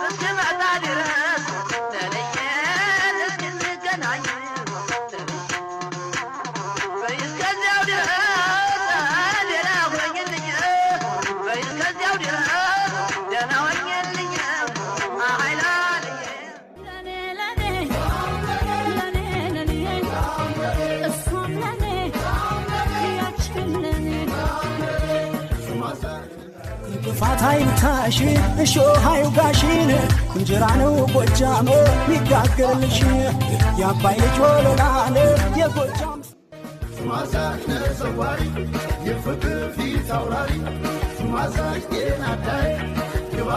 እስክመጣ ድረስ ተለየን እስክንገናኝ በይ እስከዚያው ድረስ ደህና ሁኚልኝ፣ በይ እስከዚያው ድረስ ደህና ሁኚልኝ አይላልኝ። ለኔ ለኔ ለኔ ለኔ እሷም ለኔ ያችን ለኔ። እንቅፋት አይምታሽ፣ እሾህ አይውጋሽን፣ እንጀራ ነው ጎጃም ሚጋገርልሽ፣ የአባይ ልጅ ወለላን የጎጃም ስማዛሽ ነሰዋሪ የፍቅር ፊት አውራሪ፣ ስማዛሽ ጤና አዳይ ግባ።